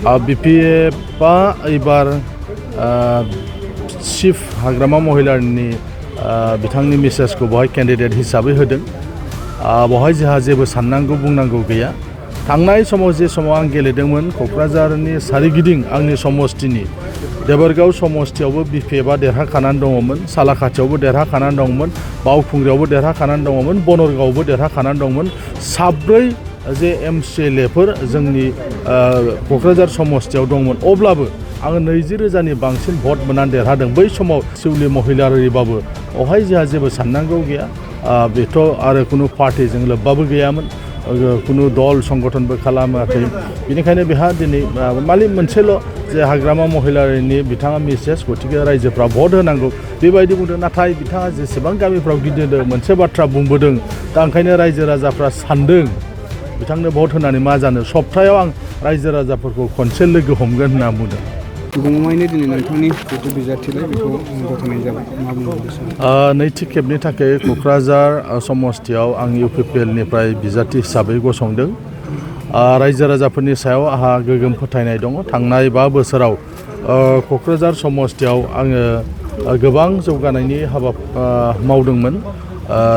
BPFआ एबार चिफ हाग्रामा महिलानि बिथांनि मेसेजखौ बहाय कैंडिडेट हिसाबै होदों। बहाय जोंहा जेबो साननांगौ बुंनांगौ गैया। थांनाय समाव जे समाव आं गेलेदोंमोन क'क्राझारनि सारिगिदिं आंनि समष्टिनि देबरगाव समष्टियावबो BPFआ देरहाखानानै दङमोन, सालाखाथियावबो देरहाखानानै दङमोन, बावखुंग्रियावबो देरहाखानानै दङमोन, बनरगावआवबो देरहाखानानै दङमोन। साब्रै जे MCLAफोर जोंनि क'क्राझार समष्टियाव दंमोन। अब्लाबो आङो 20,000नि बांसिन भट मोननानै देरहादों। बै समाव सिउलि महिलारिबाबो बेवहाय जोंहा जेबो साननांगौ गैया। बेथ' आरो कुनु पार्टिजों लोब्बाबो गैयामोन, कुनु दल संगठनबो खालामाखै। बेनिखायनो बेहा दिनै मालिक मोनसेल' जे हाग्रामा महिलारिनि बिथाङा मेसेज, गतिके रायजोफ्रा भट होनांगौ बेबायदि बुंदों। नाथाय बिथाङा जेसेबां गामिफ्राव गिदिंदों मोनसे बाथ्रा बुंबोदों। दा ओंखायनो रायजो राजाफ्रा सानदों बिथांनो भट होनानै मा जानो। सप्तायाव आं रायजो राजाफोरखौ खनसे लोगो हमगोन होनना बुंदों। गमामायैनो दिनै नोंथांनि जिथु बिजाथिलाय बेखौ गथायनाय जाबाय, मा बुंनो? नैथि खेबनि थाखाय क'क्राझार समष्टियाव आं UPPL निफ्राय बिजाथि हिसाबै गसंदों। रायजो राजाफोरनि सायाव आंहा गोगोम फोथायनाय दङ। थांनाय 5 बोसोराव क'क्राझार समष्टियाव आङो गोबां जौगानायनि हाबा मावदोंमोन।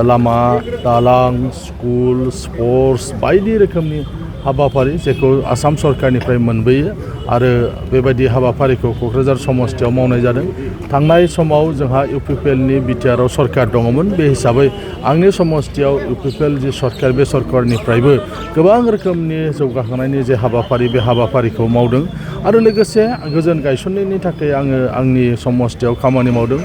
लामा, दालां, स्कुल, स्पर्ट्स बायदि रोखोमनि हाबाफारि जेखौ आसाम सरकारनिफ्राय मोनबोयो आरो बेबायदि हाबाफारिखौ क'क्राझार समष्टियाव मावनाय जादों। थांनाय समाव जोंहा UPPLनि बिटिआरआव सरकार दङमोन। बे हिसाबै आंनि समष्टियाव UPPL जि सरकार, बे सरकारनिफ्रायबो गोबां रोखोमनि जौगाखांनायनि जे हाबाफारि, बे हाबाफारिखौ मावदों। आरो लोगोसे गोजोन गायसननायनि थाखाय आङो आंनि समष्टियाव खामानि मावदों।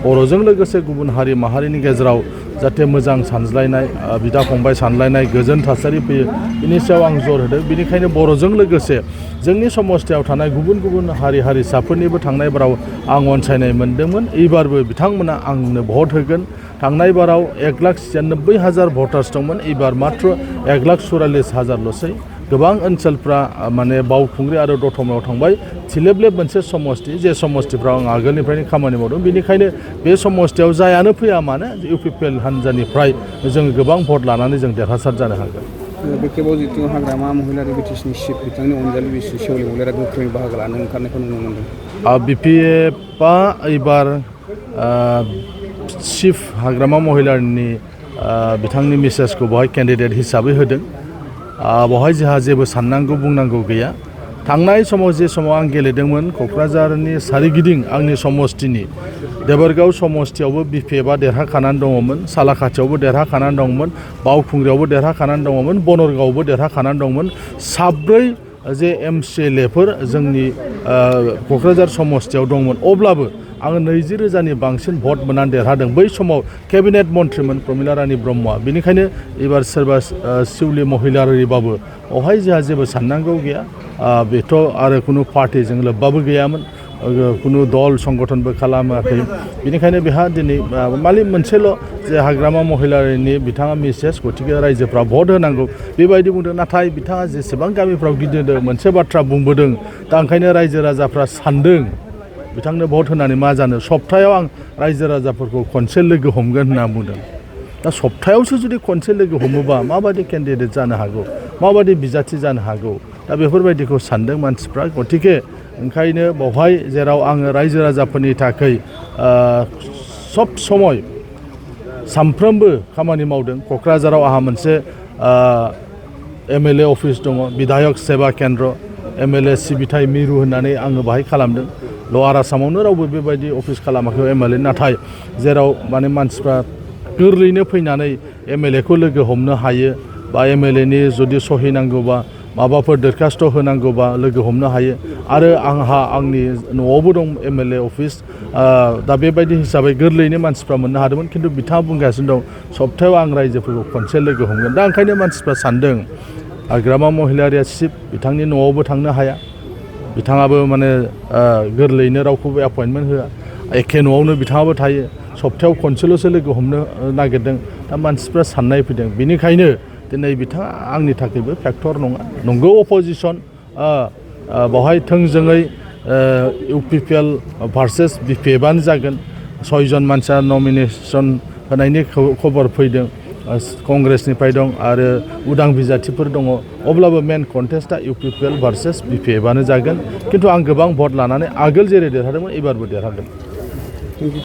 बर'जों लोगोसे गुबुन हारि माहारिनि गेजेराव जाहाथे मोजां सानज्लायनाय, बिदा फंबाय सानलायनाय, गोजोन थासारि फैयो, बेनि सायाव आं जर होदों। बेनिखायनो बर'जों लोगोसे जोंनि समष्टियाव थानाय गुबुन गुबुन हारि हारिसाफोरनिबो थांनाय बाराव आं अनसायनाय मोनदोंमोन। एबारबो बिथांमोना आंनो भट होगोन। थांनाय बाराव 1,96,000 भटार्स दंमोन, एबार मात्र 1,44,000ल'सै। गोबां ओनसोलफ्रा माने बावखुंग्रि आरो दतमायाव थांबाय। थिलेबलेब मोनसे समष्टि, जे समष्टिफ्राव आं आगोलनिफ्रायनो खामानि मावदों। बेनिखायनो बे समष्टियाव जायानो फैया मानो UPPL हान्जानिफ्राय जोङो गोबां भट लानानै जों देरहासार जानो हागोन। बे खेबाव जितु हाग्रामा महिलारि बिटिसिनि चिफ बिथांनि अनजालि बिसि सिउलि महिलारिया गोख्रोङै बाहागो लानो ओंखारनायखौ नुनो मोनदों। BPFआ एबार चिफ हाग्रामा महिलारिनि बिथांनि मेसेजखौ बहाय कैंडिडेट हिसाबै होदों। बहाय जोंहा जेबो साननांगौ बुंनांगौ गैया। थांनाय समाव जे समाव आं गेलेदोंमोन क'क्राझारनि सारिगिदिं आंनि समष्टिनि देबरगाव समष्टियावबो BPFआ देरहाखानानै दङमोन, सालाखाथियावबो देरहाखानानै दङमोन, बावखुंग्रियावबो देरहाखानानै दङमोन, बनरगावआवबो देरहाखानानै दङमोन। साब्रै जे MCLAफोर जोंनि क'क्राझार समष्टियाव दंमोन। अब्लाबो आङो 20,000नि बांसिन भट मोननानै देरहादों। बै समाव केबिनेट मन्थ्रिमोन प्रमिला रानी ब्रह्मआ। बेनिखायनो एबार सोरबा सिउलि महिलारिबाबो बेवहाय जोंहा जेबो साननांगौ गैया। बेथ' आरो कुनु पार्टिजों लोब्बाबो गैयामोन, कुनु दल संगठनबो खालामाखै। बेनिखायनो बेहा दिनै मालिक मोनसेल' जे हाग्रामा महिलारिनि बिथाङा मेसेज, गतिके रायजोफ्रा भट होनांगौ बेबायदि बुंदों। नाथाय बिथाङा जेसेबां गामिफ्राव गिदिंदों मोनसे बाथ्रा बुंबोदों। दा ओंखायनो रायजो राजाफ्रा सानदों बिथांनो भट होनानै मा जानो। सप्तायाव आं रायजो राजाफोरखौ खनसे लोगो हमगोन होनना बुंदों। दा सप्तायावसो जुदि खनसे लोगो हमोबा माबायदि केन्डिडेट जानो हागौ, माबायदि बिजाथि जानो हागौ। दा बेफोरबायदिखौ सानदों मानसिफ्रा। गतिके ओंखायनो बेवहाय जेराव आङो रायजो राजाफोरनि थाखाय सब समय सानफ्रोमबो खामानि मावदों। क'क्राझाराव आंहा मोनसे MLA अफिस दङ, बिधायक सेवा केन्द्र, MLA सिबिथाय मिरु होननानै आङो बाहाय खालामदों। लवार आसामावनो रावबो बेबायदि अफिस खालामाखै MLA। नाथाय जेराव माने मानसिफ्रा गोरलैनो फैनानै MLAखौ लोगो हमनो हायो, बा MLAनि जुदि सहि नांगौबा माबाफोर दरखास्त होनांगौबा लोगो हमनो हायो। आरो आंहा आंनि न'आवबो दं MLA अफिस। दा बेबायदि हिसाबै गोरलैनो मानसिफ्रा मोननो हादोंमोन। खिन्थु बिथाङा बुंगासिनो दं सप्तायाव आं रायजोफोरखौ खनसे लोगो हमगोन। दा ओंखायनो मानसिफ्रा सानदों हाग्रामा महिलारिया चिफ, बिथांनि न'आवबो थांनो हाया। बिथाङाबो माने गोरलैयैनो रावखौबो एपइन्टमेन्ट होआ। एखे न'आवनो बिथाङाबो थायो। सप्तायाव खनसेल'सो लोगो हमनो नागिरदों। दा मानसिफ्रा साननाय फैदों। बेनिखायनो दिनै बिथाङा आंनि थाखायबो फेक्टर नङा। नंगौ अपोजिसन, बेवहाय थोंजोङै UPPL भार्सेस BPFआनो जागोन। 6 जन मानसिया नमिनेसन होनायनि खबर फैदों। कंग्रेसनिफ्राय दं आरो उदां बिजाथिफोर दङ अब्लाबो मेन कन्टेस्टआ UPPL भार्सेस BPF आनो जागोन खिन्थु आं गोबां भट लानानै आगोल जेरै देरहादोंमोन एबारबो देरहागोन।